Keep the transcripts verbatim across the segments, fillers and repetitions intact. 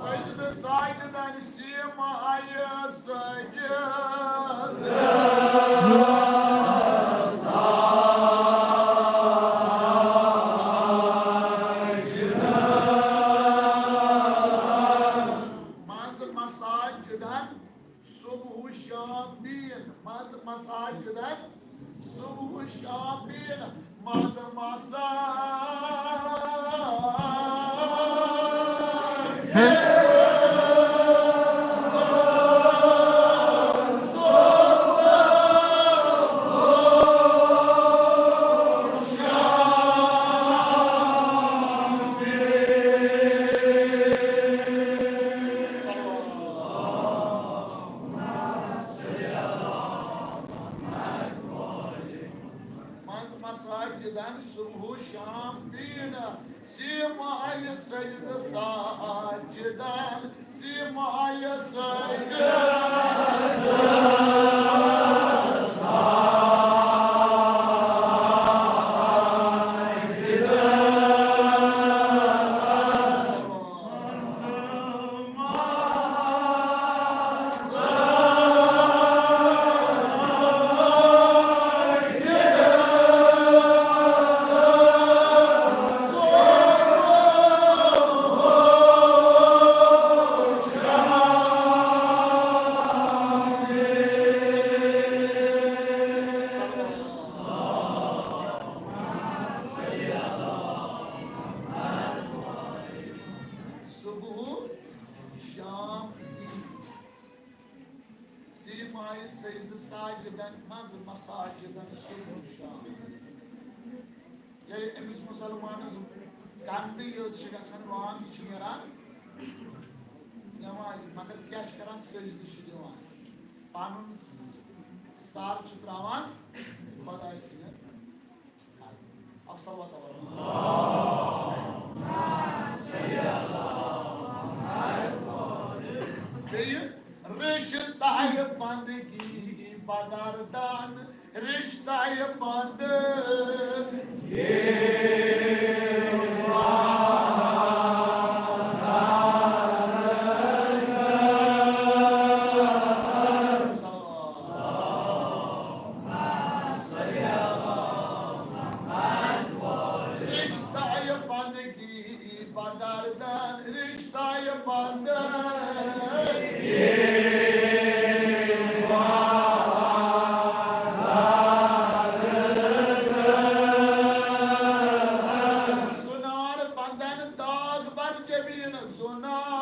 سجدٕ ساجدن سیمایہِ سجدٕ۔ منٛز مساجدن صبح و شام بین، منٛز مساجدن صبح و شام بین، منٛز مساجدن۔ منٛز مساجدن صبح و شام بین، سیمایہِ سجدٕ ساجدن، سیمایہِ سجدٕ۔ صبح شام۔ سیمایہِ سجدٕ ساجدن، منٛز مساجدن صبح شام۔ ییٚلہِ أمِس مُسلمانَس کَنٛڈٕ یٔژ چھِ گژھان، وانٛگ چھِ نیران نٮ۪مازِ، مگر کیٛاہ چھِ کران؟ سجدٕ چھِ دِوان، پَنُن سر چھُ ترٛاوان خۄداے سٕنٛدٮ۪ن۔ اکھ صلوات اور۔ بیٚیہِ رِشتہٕ بندگی بغٲر دان، رِشتہٕ بندگی۔ رِشتہٕ بندگی بغٲر دان، رِشتہٕ بندگی۔ زُنار بندن داغ بر جبین، زُنار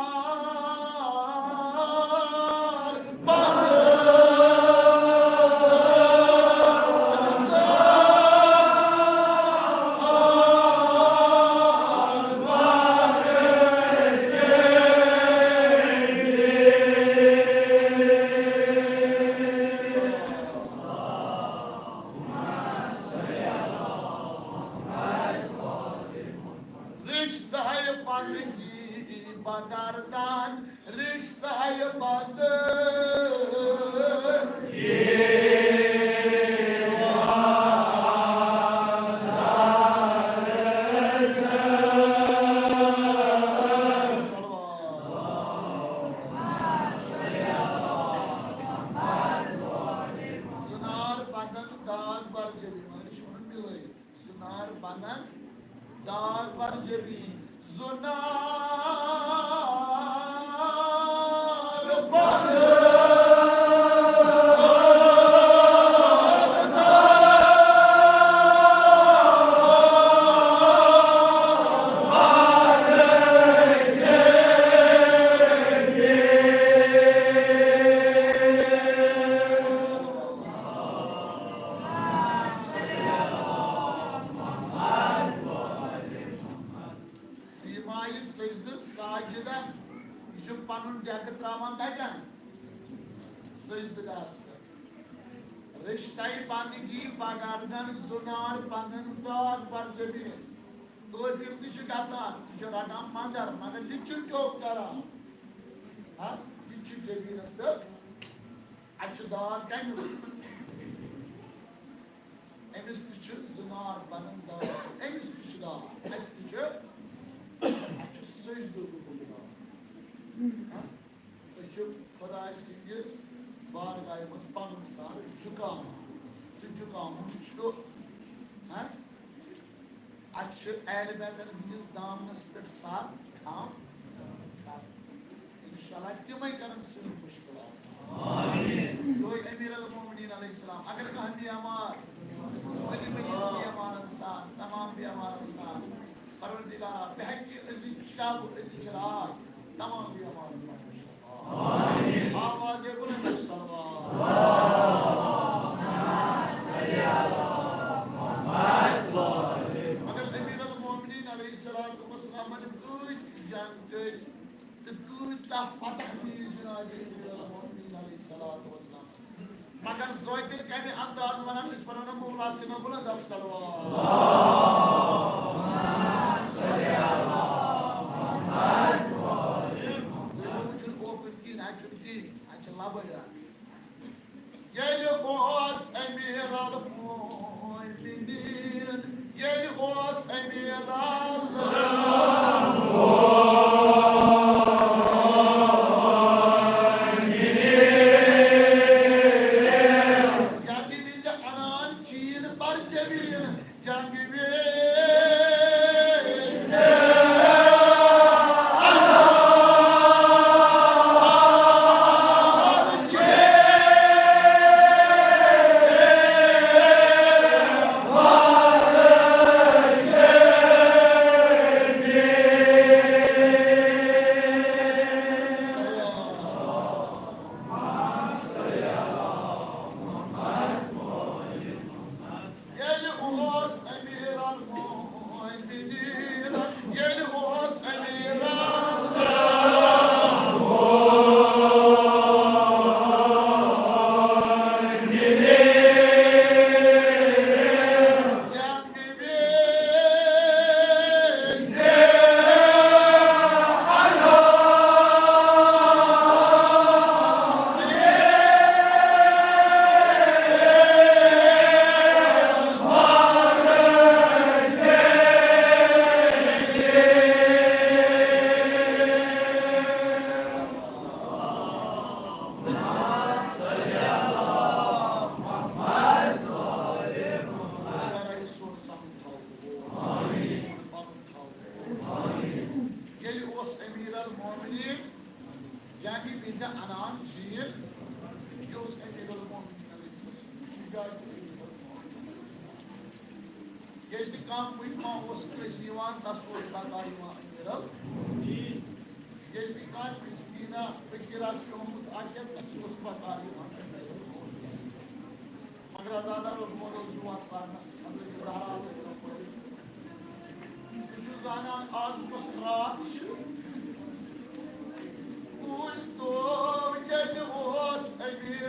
رِشتہٕ بندگی بغٲر دان، رِشتہٕ بندگی۔ زُنار بندن داغ بر جبین، یہِ چھُ وَنان مِلٲیِتھ۔ زُنار بندن داغ بر جبین، زُنار بندن۔ سیمایہِ سجدٕ ساجدہ، یہِ چھُ پنُن ڈیکہٕ تراوان کتٮ۪ن؟ سجدٕ گاہس پٮ۪ٹھ۔ رِشتَے بندگی بغٲر دان، زُنار بندن داغ بر جبین۔ توتہِ کٲفِر تہِ چھِ گژھان، تہِ چھِ رٹان مگر، مگر یہِ چھُ کیٛوٚم کران۔ ہا، یہِ چھُ جبیٖنَس پٮ۪ٹھ۔ اَتہِ چھُ داغ کَمیُک؟ أمِس تہِ چھُ زٕ نار بَنَن داغ، أمِس تہِ چھُ داغ، اَسہِ تہِ چھُ، اَتہِ چھُ سجدٕ گوٚمُت داغ۔ ہا؟ تُہۍ چھِو خۄداے سٕنٛدِس بارگاہہِ منٛز پنُن سر جُکاوان۔ تہٕ جُکاوُن چھُ، ہا؟ اَسہِ چھِ اہلِ بیتن ہٕنٛدِس دامنس پٮ۪ٹھ سر تھاوُن۔ انشاءاللہ تِمے کرن سٲنۍ مُشکِل آسان۔ آمین۔ یِہوٚے امیر المومنین علیہ السلام۔ اگر کانٛہہ بیمار، ؤلِو ؤلِو بیمارن سان، تمام بیمارن سان، پروردگارا، بہٕ ہیٚکہِ أزِچ شب، أزِچ راتھ، تمام بیمارن منٛز۔ آواز بلند صلوات۔ مگر امیر المومنین علیہ الصلوۃ والسلامن کۭتۍ جنگ کٔرۍ تہٕ کۭتۍ تاہ فتح دِتۍ جناب امیر المومنین علیہ الصلوۃ والسلام۔ مگر ذٲکِر کمہِ انداز ونان، أسۍ پرو نہ مولا سینا بلند صلوات۔ چھُنہٕ اوکُن کِہیٖنۍ، اَتہِ چھُنہٕ کِہیٖنۍ، اَتہِ چھِ لبٲے اَتھ۔ ییٚلہِ اوس امیر المومنین، ییٚلہِ اوس امیر المومنین، ییٚمہِ وِزِ انان چیٖن برجویٖن، جنگ وِزِ ییٚلہِ اوس امیر المومنین، ییٚلہِ اوس امیر المومنین، ییٚلہِ اوس امیر المومنین، یعنی وِزِ انان چیٖز، یہِ اوس امیر المومنین علیہ السلام۔ ییٚلہِ تہِ کانٛہہ مُہِم اوس کٲنٛسہِ یِوان، تَس اوس بکار یِوان امیر المومنین۔ ییٚلہِ تہِ کانٛہہ مسکیٖنا فقیٖرا پیومُت آسہِ ہا، تَس اوس بکار یِوان امیر المومنین۔ مگر اللہ تعالیٰ اوس مولوی یِوان پرنس، حضرت زہرا علیہ السلام پٔرِتھ۔ تُہۍ چھِو زانان آز کُس راتھ چھُ؟ بوٗزتو ییٚلہِ اوس امیر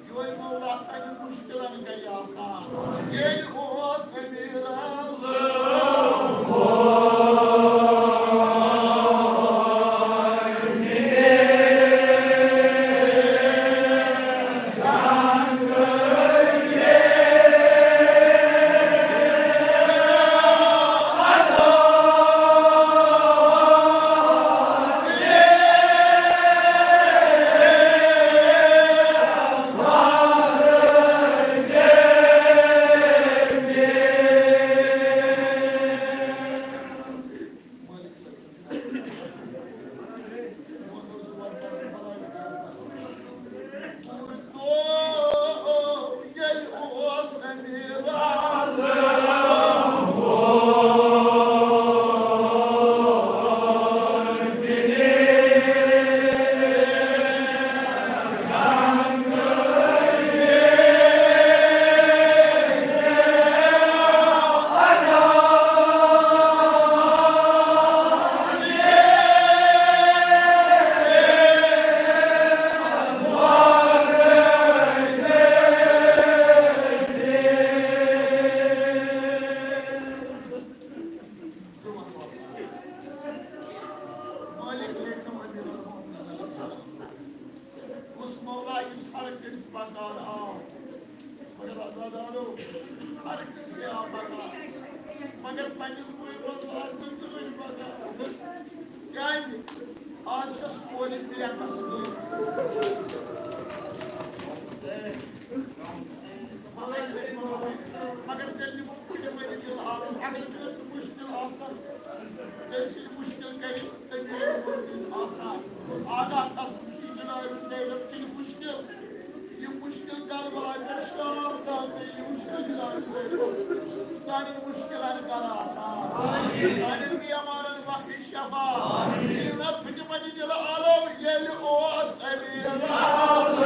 یِہوٚے مولا سانٮ۪ن مُشکِلَن کَرِ آسان۔ ییٚلہِ اوس أمیٖر مالک لیکھم امیر المؤمنین علیہ السلام۔ اس مولا یُس ہر کٲنٛسہِ بکار آو، مگر عزادارو، ہر کٲنٛسہِ آو بکار، مگر پننِس مٲلۍ منٛز آسہِ نہٕ کٕہٕنۍ بکار۔ کیٛازِ؟ آز چھَس کورِ ترٛےٚ قٕسم گٔمٕژ۔ مگر تیٚلہِ دِمو کُنہِ ؤری دِل حالُن، اگر کٲنٛسہِ مُشکِل آسان، تٔمۍ سٕنٛدۍ مُشکِل کَرِ تٔمۍ کَرِ مُشکِل آسان۔ بہٕ چھُس آگاہ قسم کہِ جناب زینب کِنۍ مُشکِل، یہِ مُشکِل کربلا پٮ۪ٹھ شام تام پیٚیہِ یہِ مُشکِل جناب زینبَس سانٮ۪ن مُشکِلَن کَر آسان، سانٮ۪ن بیمارَن بخش شفا، یہِ نہ پھٹہِ وۄنۍ دِل عالم ییٚلہِ اوس امیر عالم۔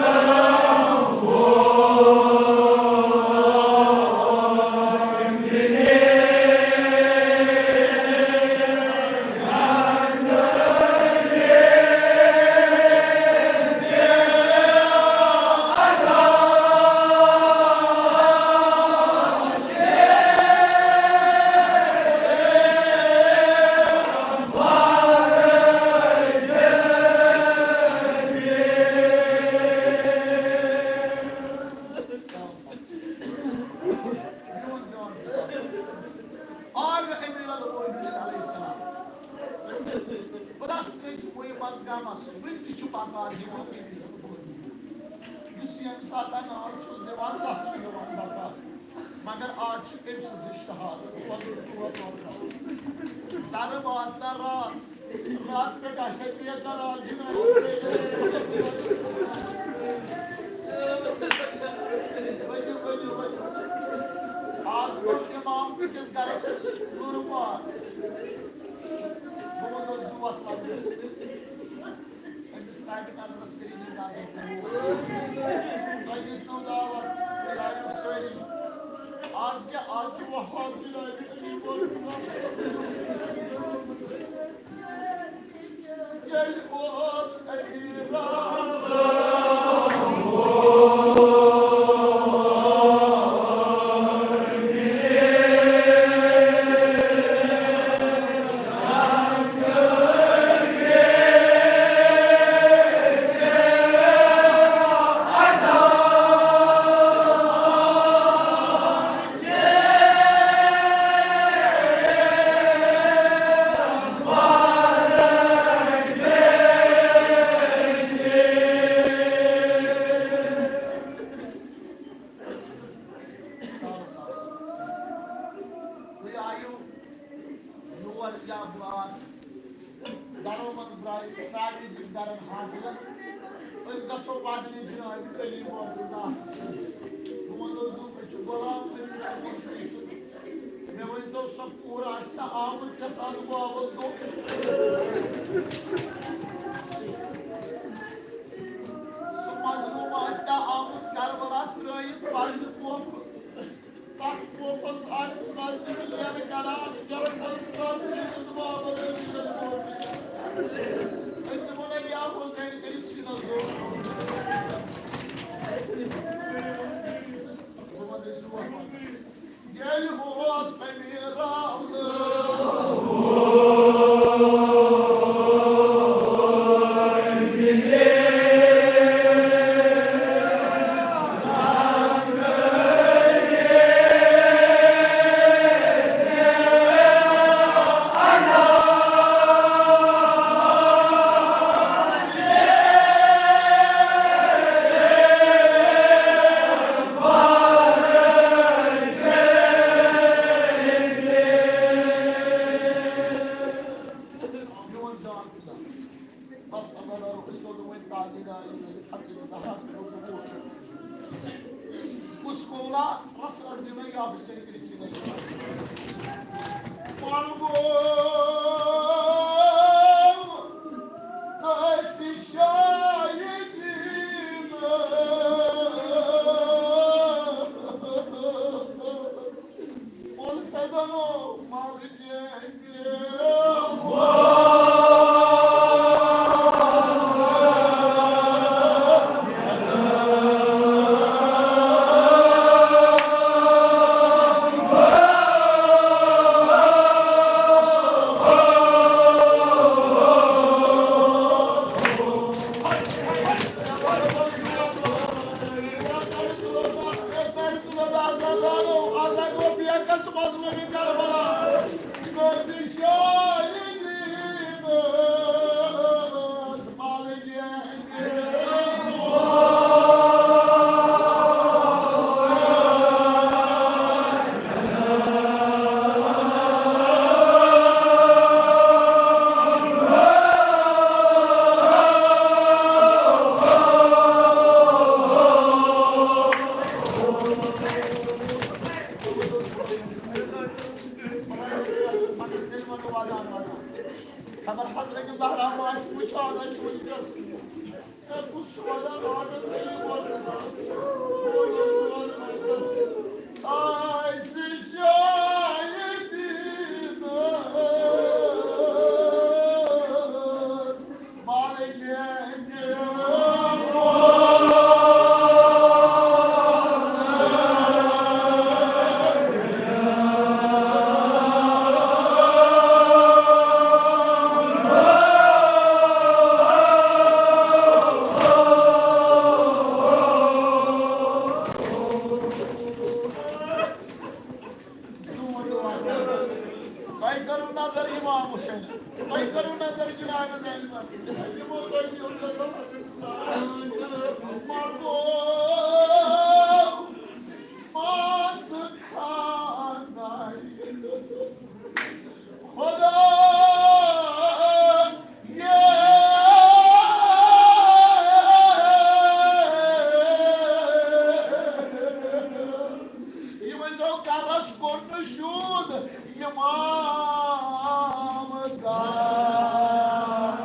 آو امیر المؤمنین علیہ السلام۔ پرٛٮ۪تھ کٲنٛسہِ وۄنۍ منٛز گامس وُنہِ تہِ چھُ پکان یہِ وقت۔ یُس ییٚمہِ ساتہٕ ناو چھُس دِوان، تَس چھُ یِوان پکان۔ مگر آز چھُ أمۍ سٕنٛز اشتہار۔ زَرٕ باسان راتھ، راتھ پٮ۪ٹھ آسہِ ہے پیٚیہِ کران جنازٕ۔ ؤلِو، ؤلِو، ؤلِو۔ آز ووت امام کِس گرس لُرٕ پار۔ بہٕ وَنو زٕ وَتھ لَبَس۔ أمِس صاحبِ نظرس کٔرِو یہِ نظر قبوٗل۔ تۄہہِ دِژنو دعوت، تُہۍ آیِو سٲری۔ آز کیٛاہ، آز چھُ وفات جنابِ علی گوٚو۔ ییٚلہِ اوس علی تُہۍ آیِو یور یا بہٕ آس گرو منٛز درٛاے سارنٕے دِتۍ گرن حاضرن۔ أسۍ گژھو پننہِ جنابِ علی مرتضیٰ ہس۔ بہٕ ونہو زِ أسۍ چھِ غلام علی رحمت علی سٕنٛدۍ۔ مےٚ ؤنۍ تو، سۄ کوٗر آسہِ نا آمٕژ کیٛاہ سا بابس دۄہ؟ سُہ مظلوم آسہِ نا آمُت کربلا ترٲیِتھ پننہِ کوپہٕ؟ تَتھ کوپس آسہِ مسجد یَلہٕ کران، یَلہٕ کران سب چیٖز بابا۔ أسۍ دِمو نہ یا حسین کٔرِو سِنۍ ییٚلہِ اوس أمیٖر عالم۔ میون جان فدا۔ بس اللہ دارو، أسۍ لوگو وۄنۍ تاجدار یِم لٔگِتھ حق یِم زہر۔ کُس مولا رس رس دِمے یا حسین کِرسی نے۔ پرگو تہٕ أسۍ شاہدی۔ الفدنو مالک خبر حضرت زہرا ما آسہِ وٕچھان اَسہِ وٕنکیٚس۔ تۄہہِ کٔرٕو نظر امام حسین، تۄہہِ کٔرٕو نظر جناب زینب، یِمو تۄہہِ دیُت نظر۔ مگر ماز کھانَے خدا۔ یہِ ؤنۍتو، کَرَس کوٚر نہٕ شوٗد اِمام گار۔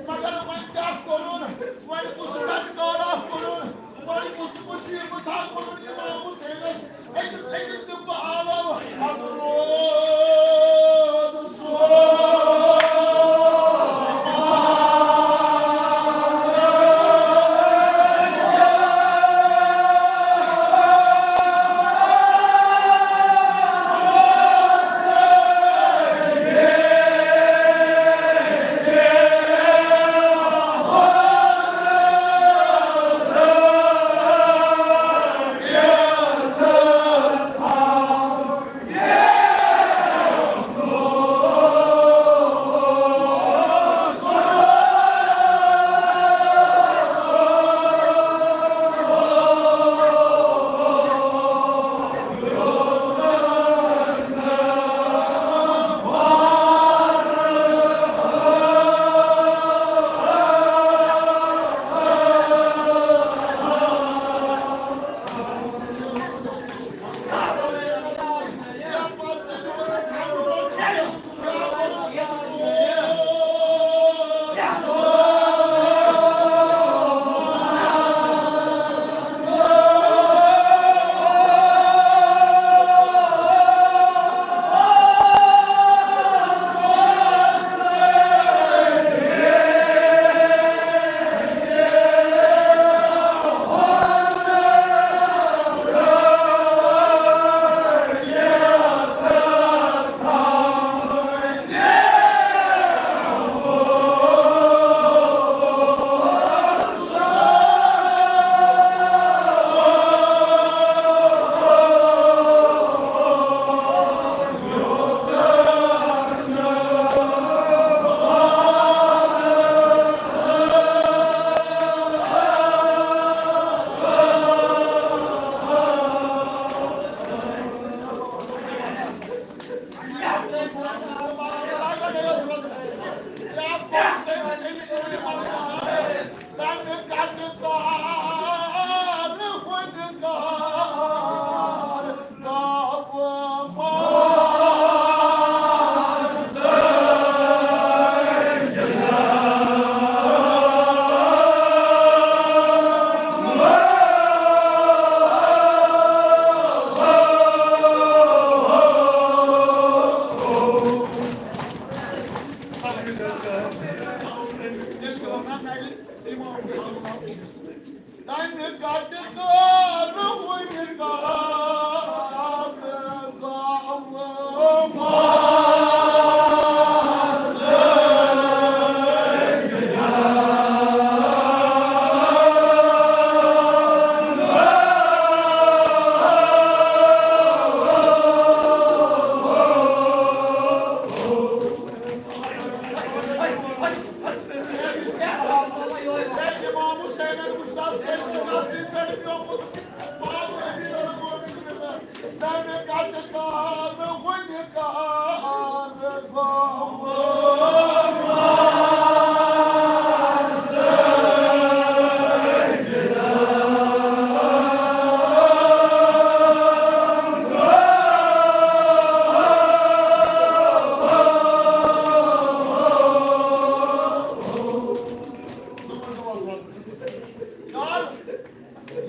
مگر وۄنۍ کیٛاہ کوٚرُن؟ وۄنۍ کُس بدکارا کوٚرُن؟ وۄنۍ کُس مُصیبتا کوٚرُن اِمام حُسینَس؟ أکِس أکِس دِمہٕ بہٕ آلو۔ حضرت سُہ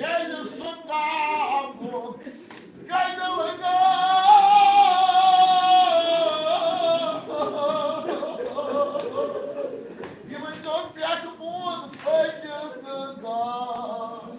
ییٚلہِ سُہ کامُک کَنہِ لگا، یِمَن دۄن پٮ۪ٹھ موٗد سجدٕ داس۔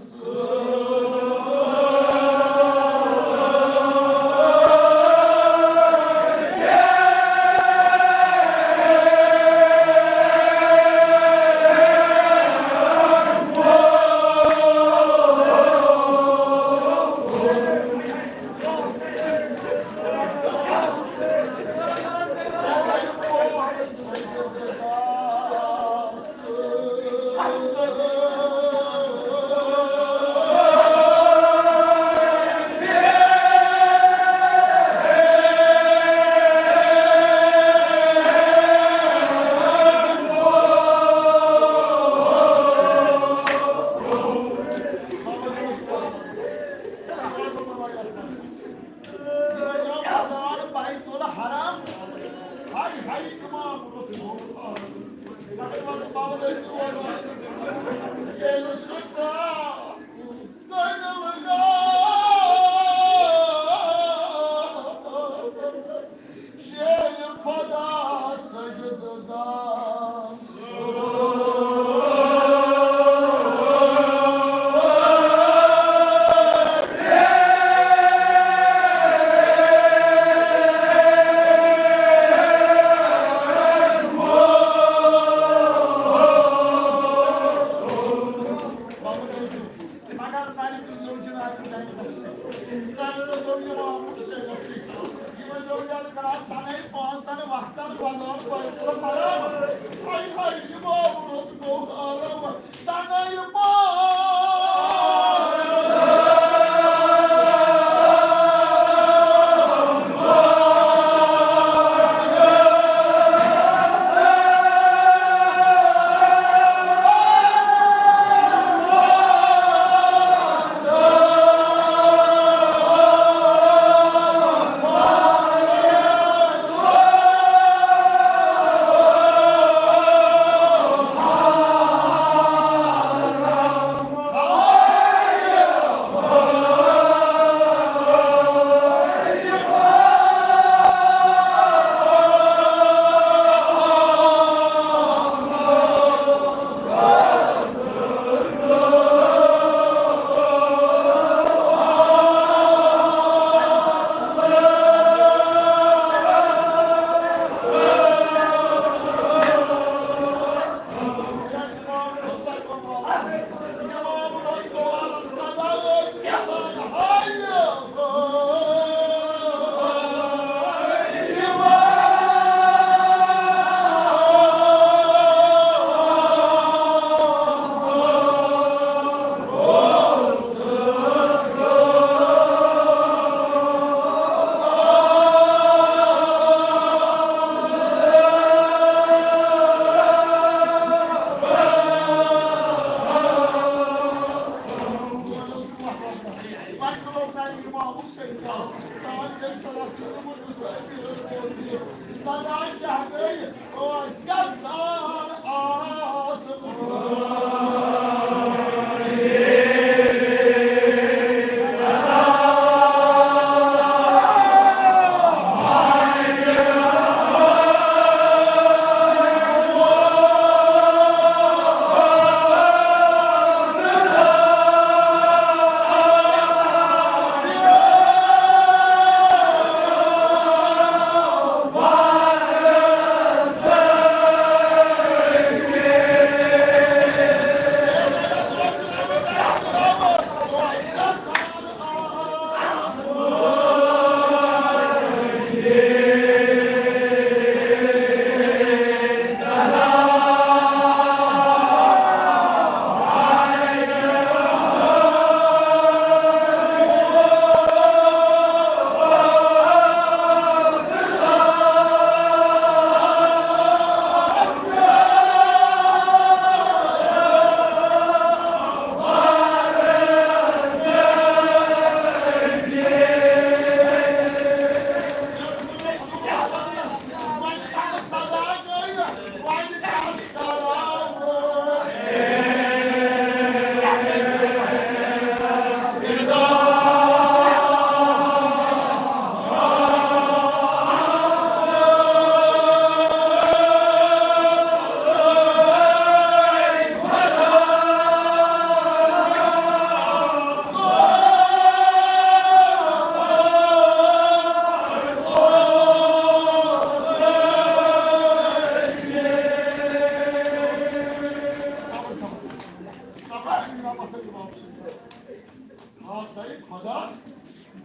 سَے خۄدا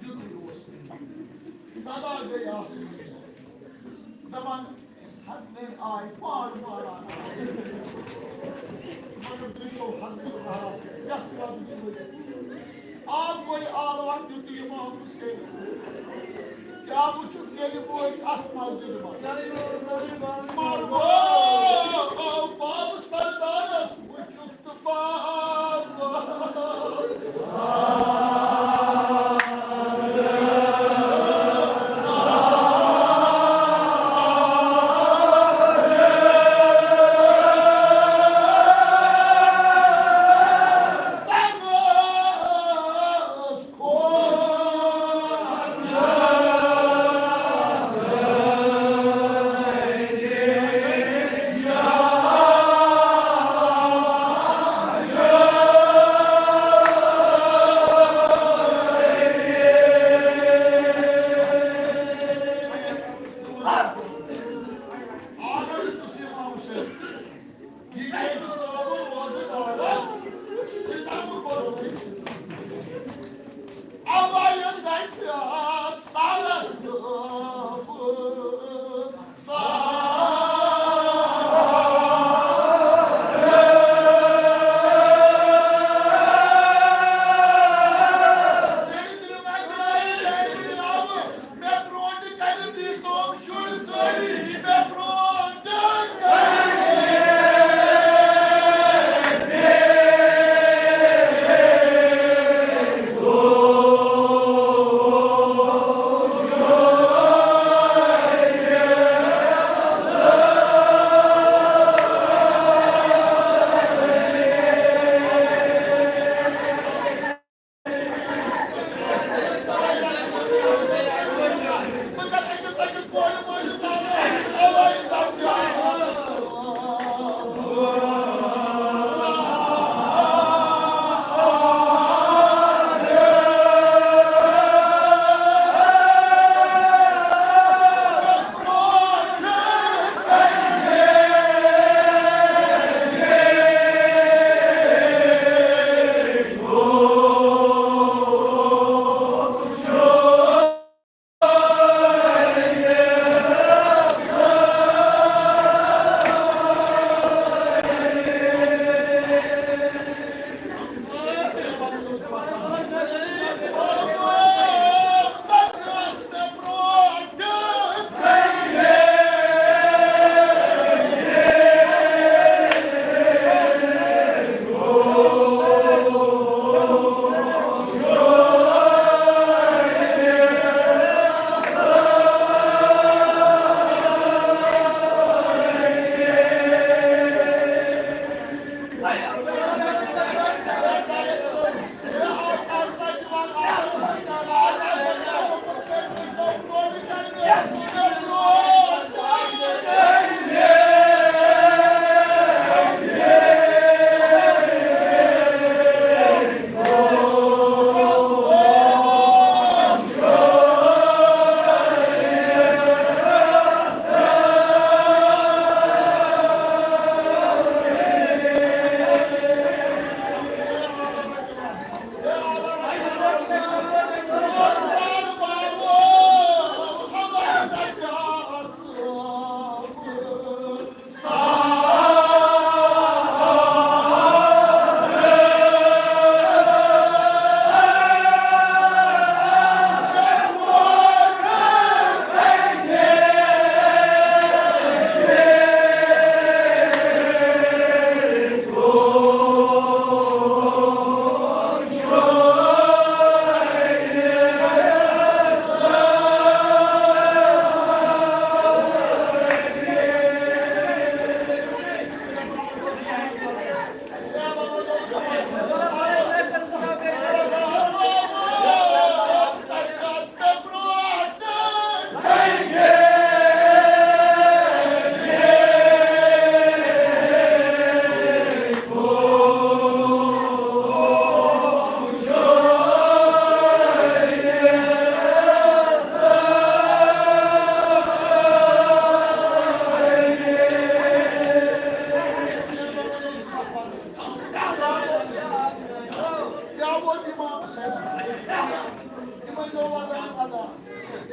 یُتُے اوس۔ صدا گٔے آسُن۔ دَپان، حسنین آے پار پاران۔ مگر تُہۍ چھِو حضرت زہرا سۭتۍ یَس وَدُن۔ آپ گوٚو عالوَن دیُت امام حسین۔ کیٛاہ وٕچھُکھ ییٚلہِ وٲتۍ اَتھ مسجدِ منٛز؟ مارو آو باب سردارَس وٕچھُکھ تہٕ باب۔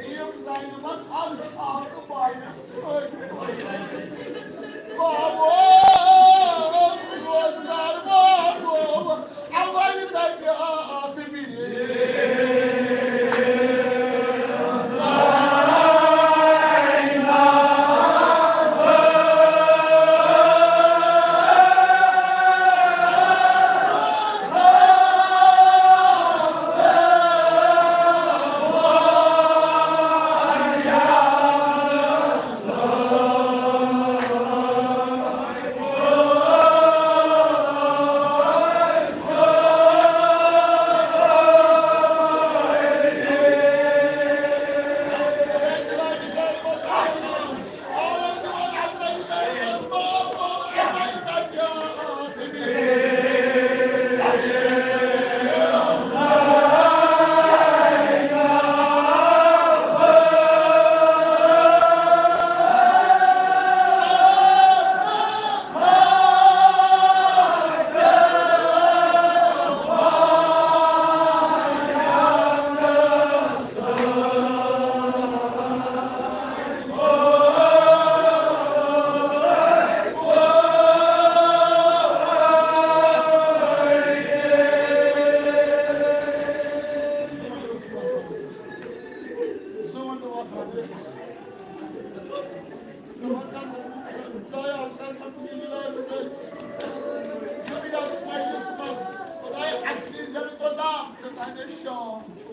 یِم زَنہِ مَس آز آو نہٕ باینَس سۭتۍ۔ بابو، روزدار بابو، اَوَے دَپہِ اَتھ بیٚیہِ۔ خدایا، اَسہِ کٔرۍ زٮ۪ن کوتاہ، یوٚتام أسۍ شام چھُ۔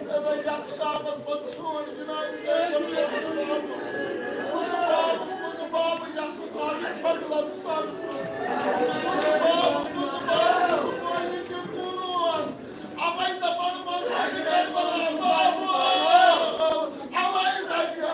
خدایا، یَتھ شامَس منٛز سون جناب زینب۔ کُس باب، کُس باب یَس آز چھۄکلَن سان چھُ؟ کُس باب، کُس باب، کُس باب یہِ تہِ اوس؟ اَوَے دَپان منٛز وَنہِ کربلا بابو، اَوَے دَپہِ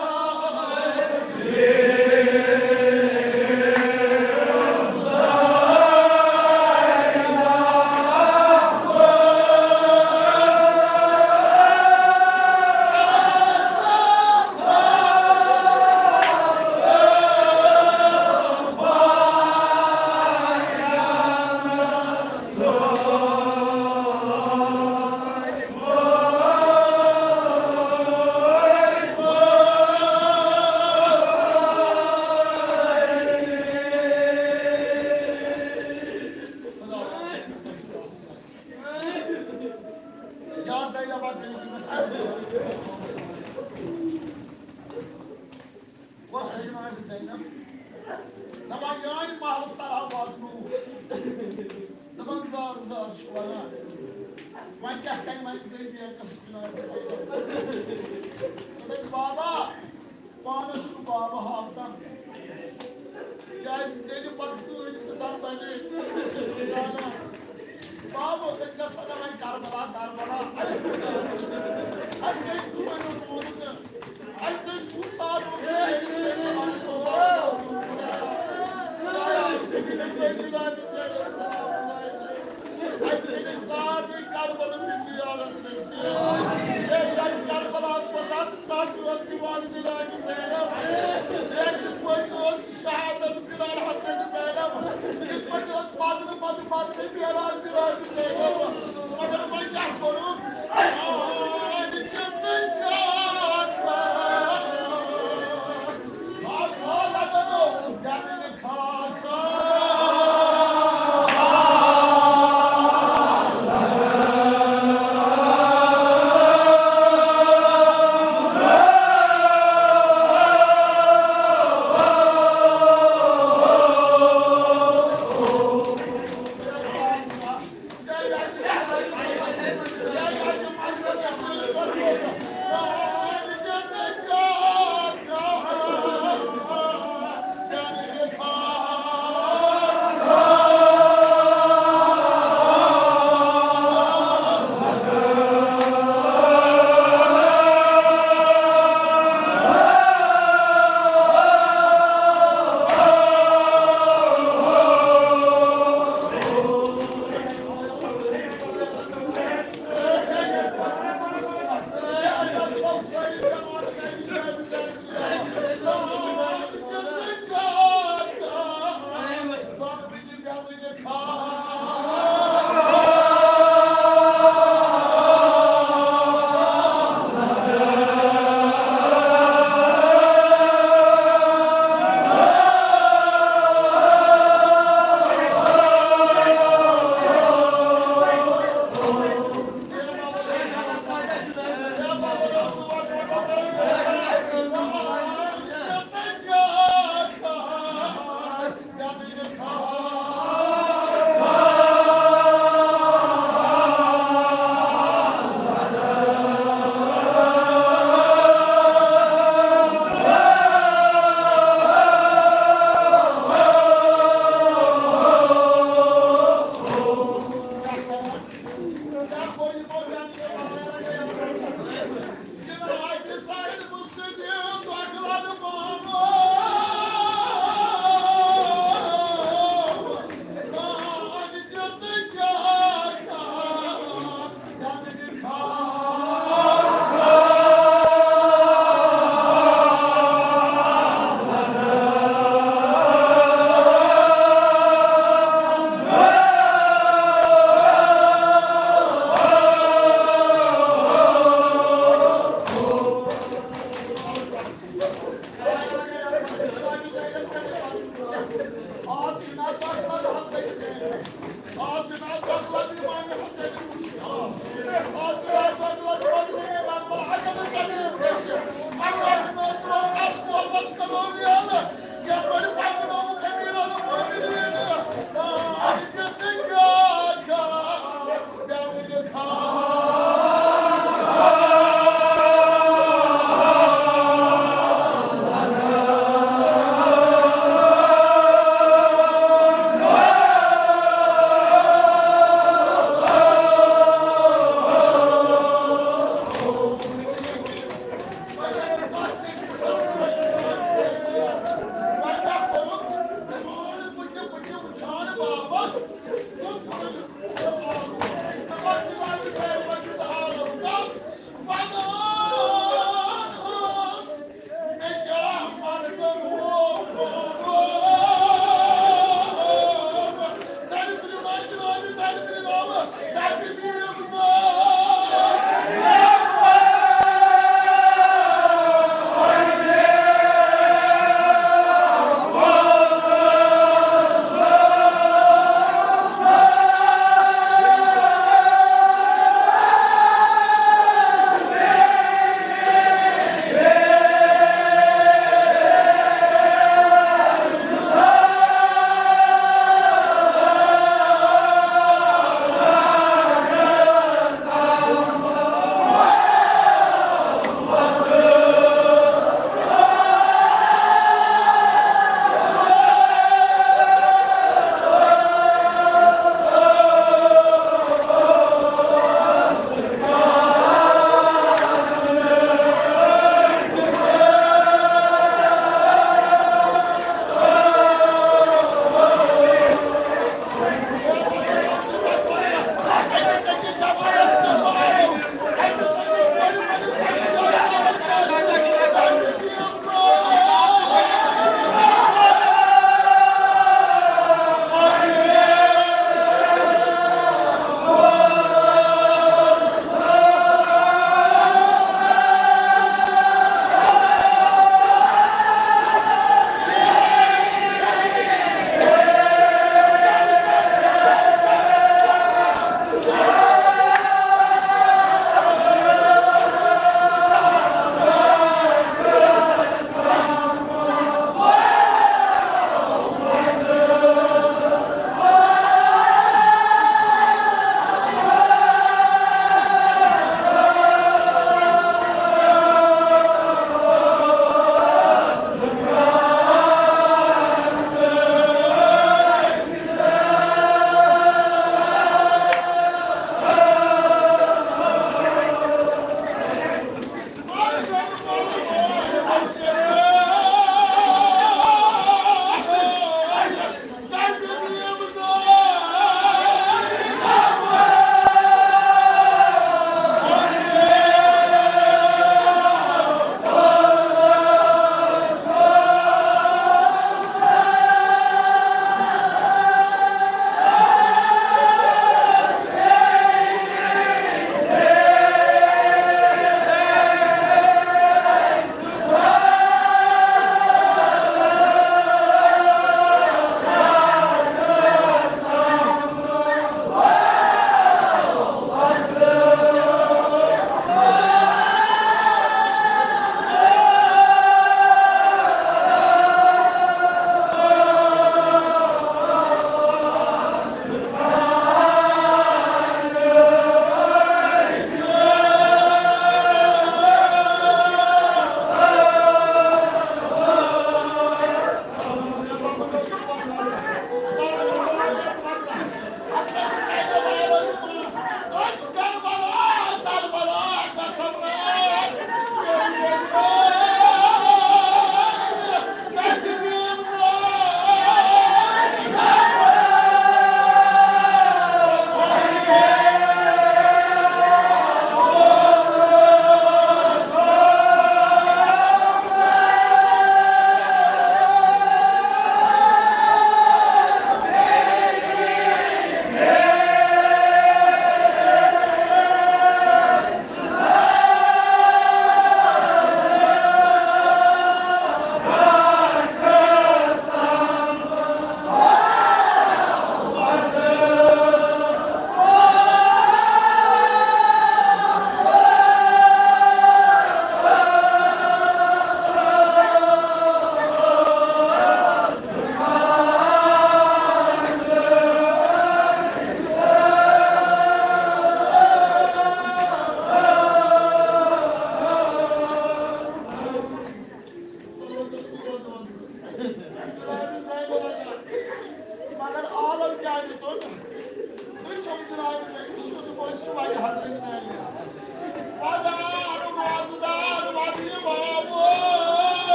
یا زینب، بس جناب زینب، دپان یانہِ محلہٕ سرا واتنو۔ دپان زار زار چھُ ونان۔ وۄنۍ کیٛاہ کرِ وۄنۍ گٔے بیکس جناب زینب۔ دوٚپُن بابا، پانس چھُ بابا ہاوتن۔ کیٛازِ تیٚلہِ پتہٕ کۭتۍ ستم بنے۔ بابا، أسۍ گژھو نا وۄنۍ کربلا، کربلا۔ اَسہِ، اَسہِ گٔے دوٗرِ روٗد نہٕ۔ اَسہِ گٔے کُنسار روٗد نہٕ۔ اَسہِ گٔے سارنٕے کربلہٕ ہٕنٛز زیارت نصیب۔ ہے، یَتھ کربلاہَس منٛز اَتھ ساتھ اوس دِوان دِلان زینب۔ ہے، کِتھ پٲٹھۍ اوس شہادت بلال حضرت زینب، کِتھ پٲٹھۍ ٲس مدنہٕ پتہٕ مدنہٕ پھیران جناب زینب؟ مگر وۄنۍ کیٛاہ کوٚرُکھ؟ آے نہٕ کینٛہہ تہٕ جان۔ آے کھا لگنو، کیٛاہ میلہِ کھا کھا؟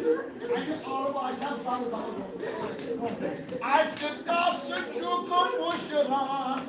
اَمہِ عٲلوٕ آسہِ ہا زَل زَل۔ اَسہِ کَس چھُکھ مُشران؟